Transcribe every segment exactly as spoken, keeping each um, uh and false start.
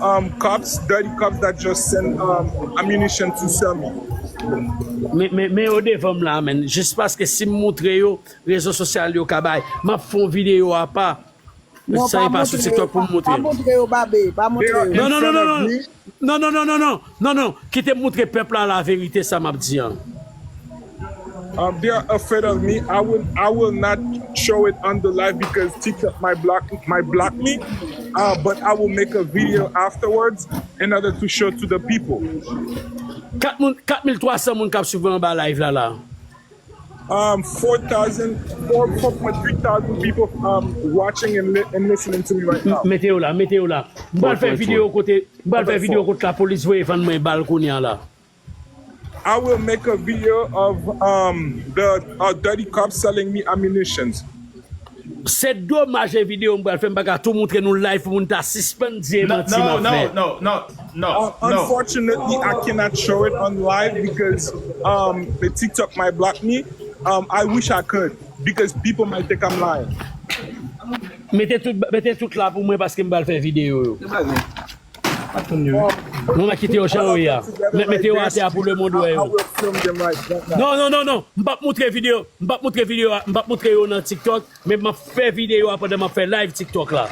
Um, cops, dirty cops that just send, um, ammunition to sell me. Men, men, men yo devan m la, men. Jis paske si m moutre yo, rezo sosyal yo ka bay. M ap fè yon videyo apa. Non, sa pa e pa sou montre yo, TikTok pou m pa, moutre pa yo. Montre yo, Babe, pa montre yo. Non, non, non, non, non. Non, non, non, non, non, non, non. Kite m moutre pèp la laverite sa m ap di an. Um, they are afraid of me. I will, I will not show it on the live because TikTok might block, might block me. Uh, but I will make a video afterwards in order to show to the people. Kat moun, kat mil twa san moun k ap swiv mwen anba live la la. Um, four thousand, four, four point three thousand people, um, watching and, li- and listening to me right now. Mete yo la, mete yo la. M pral fè videyo kote, m pral fè videyo kote lapolis voye vann mwen bal kounye a la. I will make a video of, um, the, uh, dirty cops selling me ammunitions. Se domaj e videyo m pral fè, m pa ka tou moutre nou live pou moun ta sispann di e manti m ap fè. No, no, no, no, no, no. Uh, unfortunately, I cannot show it on live because, um, the TikTok might block me. Um, I wish I could because people might think I'm lying. Mete tout, mete tout la pou mwen paske m pral fè videyo yo. Nou va kite yo jan yo ye a. Met, mete yo atè a pou lemonn wè yo. Non, non, non, non. M p ap moutre videyo. M p ap moutre videyo a. M p ap moutre yo nan TikTok. Men m ap fè videyo a pandan m ap fè live TikTok la.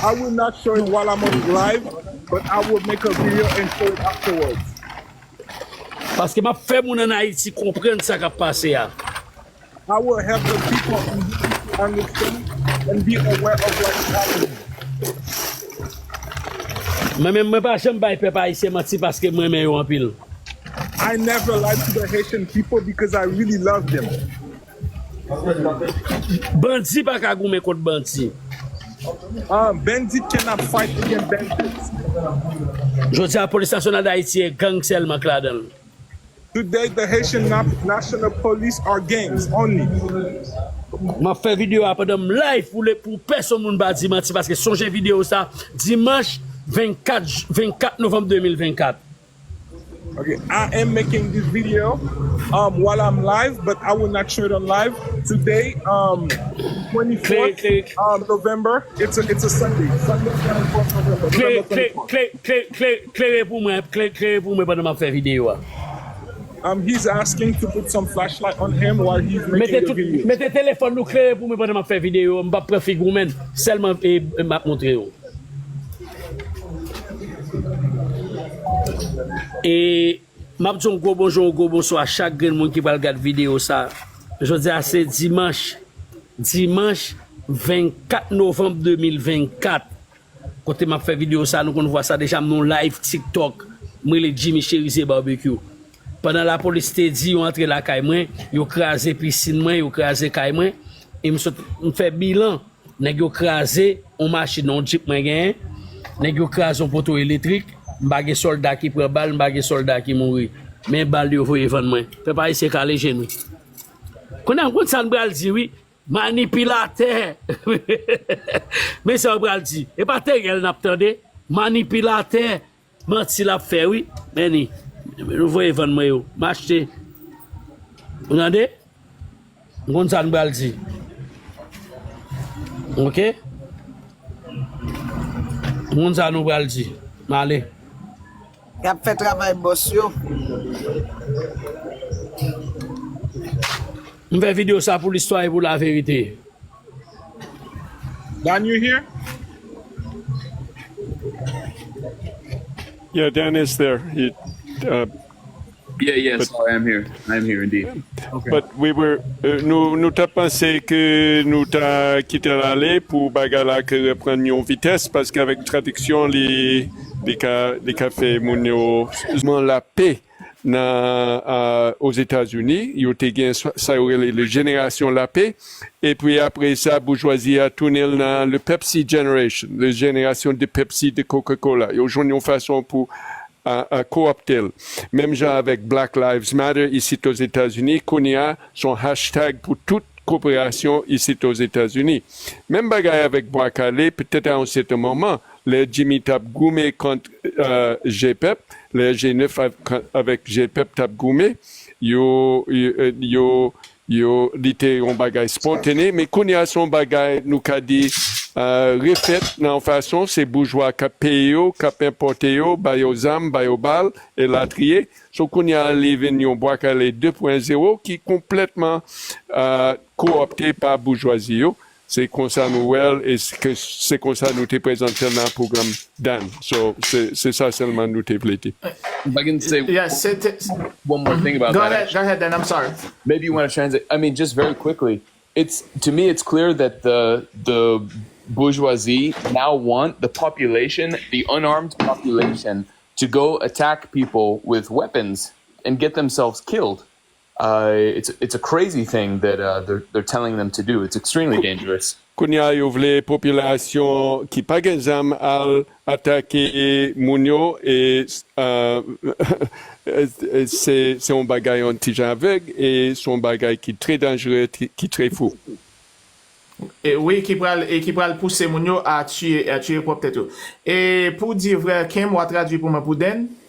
I will not show it while I'm on live, but I will make a video and show it afterwards. Paske m ap fè moun ann Ayiti konprann sa k ap pase a. I will help the people in Haiti understand and be aware of what is happening. Mwen menm, mwen pa janm bay pèp ayisyen manti paske m renmen yo anpil. I never lie to the Haitian people because I really love them. Bandi pa ka goumen kont bandi. Uh, bandit cannot fight against bandits. Jodi a, Polis Nasyonal d Ayiti e gang sèlman k ladan l. Today, the Haitian Nap- National Police are gangs only. M ap fè videyo a pandan m live pou, le, pou pèsonn moun pa di manti, paske sonje videyo sa, dimanch vennkat, vennkat novanm de mil vennkat. Okay, I am making this video, um, while I'm live, but I will not show it on live. Today, um, twenty-fourth, um, November, it's a, it's a Sunday. Sunday, twenty-fourth November, November twenty-fourth. Klere pou mwen, klere pou mwen pandan m ap fè videyo a. Um, he's asking to put some flashlight on him while he's making the video. Mete telefòn nou klere pou mwen pandan m ap fè videyo. M p ap pran figi w, men sèlman, e, e, m ap montre yo. E m ap di yon gwo bonjou, yon gwo bonswa a chak grenn moun ki pral gad videyo sa. Jodi a se dimanch, dimanch vennkat novanm de mil vennkat. Kote m ap fè videyo sa, nou konn vwa sa deja, m nan yon live TikTok. M rele Jimmy Cherizier Barbecue. Pandan lapolis te di yo antre lakay mwen, yo kraze pisin mwen, yo kraze kay mwen, e m sot, m fè bilan. Nèg yo kraze yon machin, yon djip mwen genyen. Nèg yo kraze yon poto elektrik. M pa gen sòlda ki pran bal, m pa gen sòlda ki mouri. Men bal yo voye vann mwen. Pèp ayisyen kale je nou. Kounye a, m konn sa n pral di, wi. Manipilatè! Men sa yo pral di. E pa Teriel n ap tande. Manipilatè! Manti l ap fè, wi. Men ni. Nou voye vann mwen yo. M achte. Ou tande? M konn sa n pral di. Oke? M konn sa nou pral di. M ale. Y ap fè travay bòs yo. M fè videyo sa pou listwa e pou laverite. Don, you here? Yeah, Dan is there. He, uh, Yeah, yeah, but sorry, I'm here. I'm here indeed. Okay. But we were, uh, nou, nou ta panse ke nou ta kite l ale pou bagay la ke reprann yon vitès, paske avèk tradiksyon li, li ka, li ka fè moun yo. Mouvman lapè nan, euh, Ozetazini, yo te gen sa, sa yo rele le jenerasyon lapè, epi apre sa, boujwazi a tounen l nan le Pepsi generation, le jenerasyon de Pepsi, de Coca-Cola. Yo jwenn yon fason pou a, a, co-opte l. Menm jan avèk Black Lives Matter isit Ozetazini, kounye a, se yon hashtag pou tout koperasyon isit Ozetazini. Menm bagay avèk Bwa Kale, petèt a yon sèten moman, lè Jimmy t ap goumen kont, euh, G pèp, lè G nèf av-, avèk G pèp t ap goumen, yo, yo, euh, yo, yo, li te yon bagay spontane, men kounye a se yon bagay, nou ka di, uh, refèt nan yon fason, se boujwa k ap peye yo, k ap enpòte yo, ba yo zam, ba yo bal, elatriye. So kounye a li vin yon Bwa Kale de pwen zewo ki konplètman uh, koopte pa boujwazi yo. Se konsa nou wè l, e se konsa nou te prezante l nan pwogram Dan. So, se sa sèlman nou te vle di. If I can say yeah, say t- one more thing about go that. Ahead, go ahead, Dan. I'm sorry. Maybe you want to translate. I mean, just very quickly, it's to me, it's clear that the the bourgeoisie now want the population, the unarmed population, to go attack people with weapons and get themselves killed. Uh, it's it's a crazy thing that uh, they're they're telling them to do. It's extremely dangerous. Kounye a yo vle popilasyon ki pa gen zam al atake moun yo e uh, se se yon bagay yon ti jan avèg e se yon bagay ki trè danjere ki trè fou. E, wi, ki pral e ki pral pouse moun yo a tiye a tiye pwòp tèt yo. E pou di vrè, Ken, w a tradui pou mwen pou Dan.